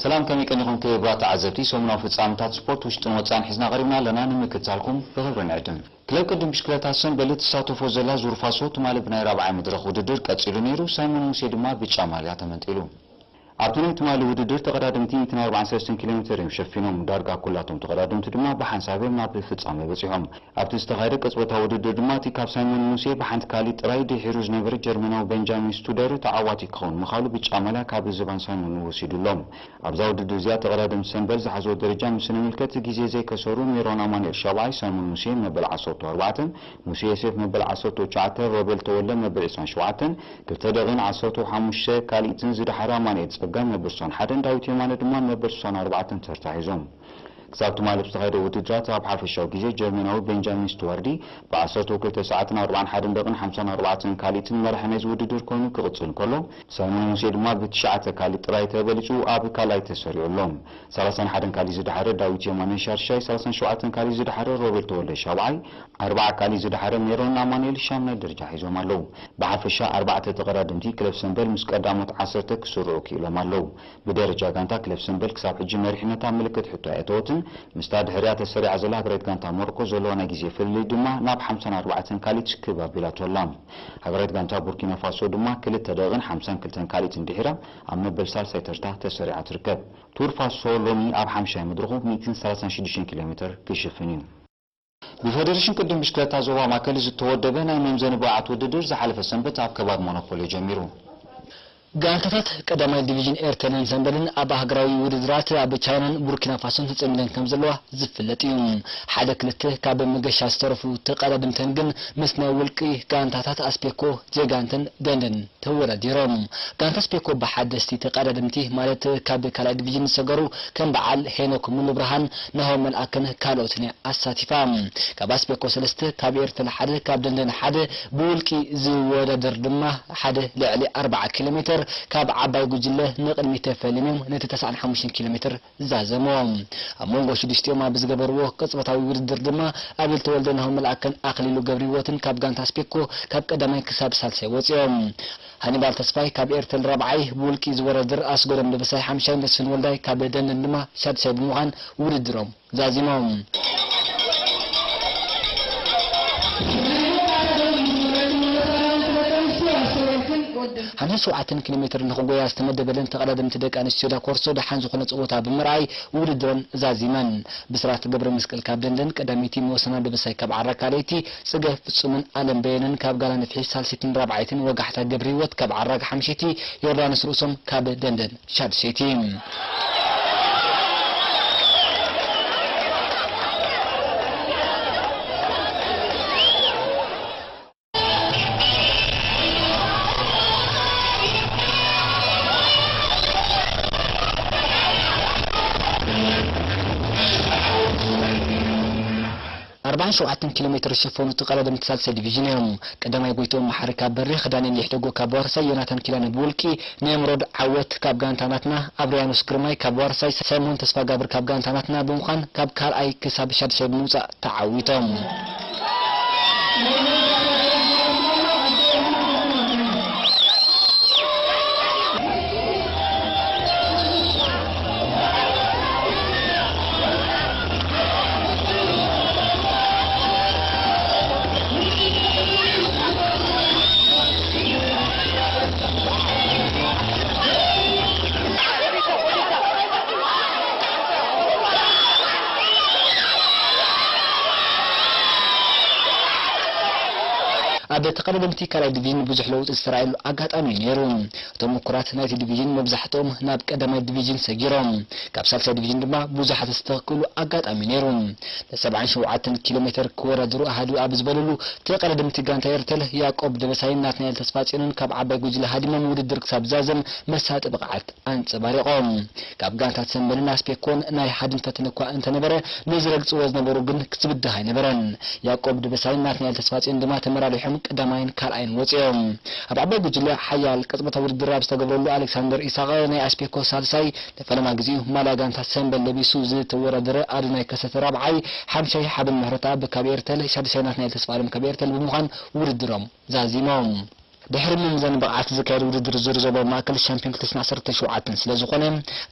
ሰላም፣ ከመይ ቀኒኹም ክቡራት ተዓዘብቲ? ሰሙናዊ ፍጻመታት ስፖርት ውሽጥን ወጻእን ሒዝና ቀሪብና ኣለና፣ ንምክትታልኩም ብኽብሪ ንዕድም። ክለብ ቅድም ብሽክለታ ሰምበል ትሳተፎ ዘላ ዙር ፋሶ ትማሊ ብናይ ራብዓይ መድረኽ ውድድር ቀጺሉ ነይሩ፣ ሳይሞን ሙሴ ድማ ብጫ ማልያ ተመንጢሉ። ኣብቲ ናይ ትማሊ ውድድር ተቐዳደምቲ ሚእትን ኣርባዓን ሰለስተን ኪሎ ሜተር እዮም ሸፊኖም። ዳርጋ ኩላቶም ተቐዳደምቲ ድማ ብሓንሳብ እዮም ናብ ፍጻመ በጺሖም። ኣብቲ ዝተኻየደ ቅጽበታዊ ውድድር ድማ እቲ ካብ ሳይሞን ሙሴ ብሓንቲ ካሊድ ጥራይ ድሒሩ ዝነበረ ጀርመናዊ ቤንጃሚን ስቱደር ተዓዋቲ ክኸውን ምኻሉ ብጫ ማልያ ካብ ዝባን ሳይሞን ወሲዱ ኣሎ። ኣብዛ ውድድር እዚኣ ተቐዳደምቲ ሰምበል ዝሓዝዎ ደረጃ ምስ ንምልከት ግዜ ዘይከሰሩ ሜሮን ኣማኑኤል ሻብዓይ፣ ሳይሞን ሙሴ መበል ዓሰርተ ኣርባዕተ፣ ሙሴ ዮሴፍ መበል ዓሰርተ ትሽዓተ፣ ሮቤል ተወልደ መበል ዕስራን ሸውዓተን፣ ክልተ ደቂቕን ዓሰርተ ሓሙሽተ ካልኢትን ዝደሓረ ኣማኑኤል ጸጋይ መበል ስሳን ሓደን፣ ዳዊት የማነ ድማ መበል ስሳን ኣርባዕተን ተርታ ሒዞም። ክሳብ ትማሊ ብዝተኻየደ ውድድራት ኣብ ሓፈሻዊ ግዜ ጀርመናዊ ቤንጃሚን ስቱዋርዲ ብ ዓሰርተ ክልተ ሰዓትን ኣርባዓን ሓደን ደቂቕን ሓምሳን ኣርባዕተን ካልኢትን መራሒ ናይዚ ውድድር ኮይኑ ክቕጽል እንከሎ፣ ሳይሞን ሙሴ ድማ ብትሽዓተ ካልኢት ጥራይ ተበሊጹ ኣብ ካልኣይ ተሰሪዑ ኣሎ። ሰላሳን ሓደን ካልኢት ዝደሓረ ዳዊት የማነ ሻድሻይ፣ ሰላሳን ሸውዓተን ካልኢት ዝደሓረ ሮቤል ተወልደ ሻብዓይ፣ ኣርባዓ ካልኢት ዝደሓረ ሜሮን ኣማኑኤል ሻምናይ ደረጃ ሒዞም ኣለዉ። ብሓፈሻ ኣርባዕተ ተቐዳደምቲ ክለብ ሰምበል ምስ ቀዳሞት ዓሰርተ ክስርዑ ክኢሎም ኣለዉ። ብደረጃ ጋንታ ክለብ ሰምበል ክሳብ ሕጂ መሪሕነታ ምልክት ሕቶ ኣየእተወትን። ምስታ ድሕሪኣ ተሰሪዓ ዘላ ሃገራዊት ጋንታ ሞሮኮ ዘለዋ ናይ ግዜ ፍልልይ ድማ ናብ ሓምሳን ኣርባዕተን ካልኢት ክብ ኣቢላቶ ኣላ። ሃገራዊት ጋንታ ቡርኪና ፋሶ ድማ ክልተ ደቂቕን ሓምሳን ክልተን ካልኢትን ድሒራ ኣብ መበል ሳልሳይ ተርታ ተሰሪዓ ትርከብ። ቱር ፋሶ ሎሚ ኣብ ሓምሻይ መድረኹ ሚእትን ሰላሳን ሽዱሽተን ኪሎ ሜተር ክሽፍን እዩ። ብፌደሬሽን ቅድም ብሽክለታ ዞባ ማእከል ዝተወደበ ናይ መምዘኒ ብቕዓት ውድድር ዝሓለፈ ሰንበት ኣብ ከባቢ ሞኖፖልዮ ጀሚሩ። ጋንታታት ቀዳማይ ዲቪዥን ኤርተልን ሰምበልን ኣብ ሃገራዊ ውድድራት ኣብ ቻይናን ቡርኪና ፋሶን ተጸሚደን ከም ዘለዋ ዝፍለጥ እዩ። ሓደ ክልተ ካብ መገሻ ዝተረፉ ተቐዳድምተን ግን ምስ ናይ ውልቂ ጋንታታት ኣስፔኮ፣ ጀጋንትን ደንደን ተወዳዲሮም። ጋንታ ኣስፔኮ ብሓደስቲ ተቐዳደምቲ ማለት ካብ ካልኣይ ዲቪዥን ዝሰገሩ ከም በዓል ሄኖክ ሙሉብርሃን፣ ናሆም መልኣክን ካልኦትን እያ ኣሳቲፋ። ካብ ኣስፔኮ ሰለስተ፣ ካብ ኤርተል ሓደ፣ ካብ ደንደን ሓደ፣ ብውልቂ ዝወዳደር ድማ ሓደ ልዕሊ ኣርባዓ ኪሎ ሜተር ካብ ዓባይ ጉጅለ ንቕድሚት ተፈሊሞም ነቲ ተስዓን ሓሙሽተን ኪሎ ሜተር ዛዘሞ። ኣብ መንጎ ሽዱሽቲኦም ኣብ ዝገበርዎ ቅጽበታዊ ውድድር ድማ ኣቤል ተወልደ፣ ናሆም መልኣክን ኣኽሊሉ ገብረህይወትን ካብ ጋንታ ኣስፔኮ ካብ ቀዳማይ ክሳብ ሳልሳይ ወጺኦም። ሃኒባል ተስፋይ ካብ ኤርተል ራብዓይ፣ ብውልቂ ዝወዳደር ኣስገዶም ደበሳይ ሓምሻይ፣ መስፍን ወልዳይ ካብ ደንደን ድማ ሻድሻይ ብምዃን ውድድሮም ዛዚሞም። ሓምሳ ሸውዓተን ኪሎ ሜትር ንኽጎያ ዝተመደበለን ተቐዳደምቲ ደቂ ኣንስትዮ ዳኮርሶ ደሓን ዝኾነ ፀወታ ብምርኣይ ውድድረን ዛዚመን። ብስራት ገብረ መስቀል ካብ ደንደን ቀዳመይቲ፣ መወሰና ደበሳይ ካብ ዓራ ካልኣይቲ፣ ጽገ ፍጹምን ኣለም በየነን ካብ ጋላ ንፍሒ ሳልሰይትን ራብዓይትን፣ ወጋሕታ ገብረ ህይወት ካብ ዓራ ሓምሸይቲ፣ ዮርዳኖስ ርእሶም ካብ ደንደን ሻድሸይቲ። ኣርባዓን ሸውዓተን ኪሎ ሜትር ዝሸፈኑ ተቐዳደምቲ ሳልሳይ ዲቪዥን እዮም። ቀዳማይ ጎይትኦም መሓሪ ካብ በሪኽ፣ ዳንኤል ይሕደጎ ካብ ዋርሳይ፣ ዮናታን ኪዳነ ብውልቂ፣ ነምሮድ ዓወት ካብ ጋንታ ናትና፣ ኣብርያኖስ ግርማይ ካብ ዋርሳይ፣ ሳይሞን ተስፋጋብር ካብ ጋንታ ናትና ብምዃን ካብ ካልኣይ ክሳብ ሻድሻይ ብምውጻእ ተዓዊቶም። ኣብ ተቐዳደምቲ ካልኣይ ዲቪዥን ብዙሕ ለውጢ ዝተራእየሉ ኣጋጣሚ እዩ ነይሩ። እቶም ምኩራት ናይቲ ዲቪዥን መብዛሕትኦም ናብ ቀዳማይ ዲቪዥን ሰጊሮም፣ ካብ ሳልሳይ ዲቪዥን ድማ ብዙሓት ዝተተክእሉ ኣጋጣሚ ነይሩ። ንሰብዓን ሸውዓተን ኪሎ ሜትር ክወዳደሩ ኣሃዱ ኣብ ዝበለሉ፣ ተቐዳደምቲ ጋንታ ኤርተል ያቆብ ደበሳይን ናትናኤል ተስፋጽዮንን ካብ ዓባይ ጉጅለ ሃዲሞም ውድድር ክሳብ ዛዘም መሳጢ ብቕዓት ኣንጸባሪቖም። ካብ ጋንታት ሰንበልን ኣስፔኮን ናይ ሓድን ፈተነ እኳ እንተነበረ፣ ንዝረግጽዎ ዝነበሩ ግን ክትብድህ ኣይነበረን። ያቆብ ደበሳይን ናትናኤል ተስፋጽዮን ድማ ተመራሪሖም ቀዳማይን ካልኣይን ወጺኦም። ኣብ ዓባይ ጉጅለ ሓያል ቅጽበታዊ ውድድር ኣብ ዝተገብረሉ፣ ኣሌክሳንደር ኢሳቕ ናይ ኣስፔኮ ሳልሳይ፣ ንፈለማ ግዜኡ ማልያ ጋንታ ሰንበል ለቢሱ ዝተወዳደረ ኣዶናይ ከሰተ ራብዓይ፣ ሓምሻይ ሓበን ምሕረተኣብ ካብ ኤርተል፣ ሻድሻይ ናትናኤል ተስፋኣለም ካብ ኤርተል ብምዃን ውድድሮም ዛዚሞም። ድሕሪ መምዘኒ ብቕዓት ዝካየድ ውድድር ዙር ዞባ ማእከል ሻምፒዮን ክልተ ሽሕን ዓሰርተ ሸውዓተን ስለ ዝኾነ፣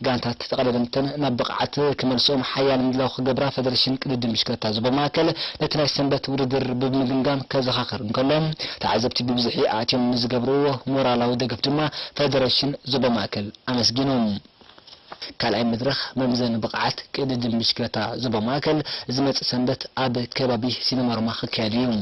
ጋንታት ተቐዳደምተን ናብ ብቕዓት ክመልስኦም ሓያል ምድላው ክገብራ ፈደረሽን ቅድድም ብሽክለታ ዞባ ማእከል ነቲ ናይ ሰንበት ውድድር ብምግምጋም ከዘኻኽር እንከሎ፣ ተዓዘብቲ ብብዝሒ ኣትዮም ንዝገብርዎ ሞራላዊ ደገፍ ድማ ፈደረሽን ዞባ ማእከል ኣመስጊኑ። ካልኣይ መድረኽ መምዘኒ ብቕዓት ቅድድም ብሽክለታ ዞባ ማእከል ዝመጽእ ሰንበት ኣብ ከባቢ ሲነማርማ ክካየድ እዩ።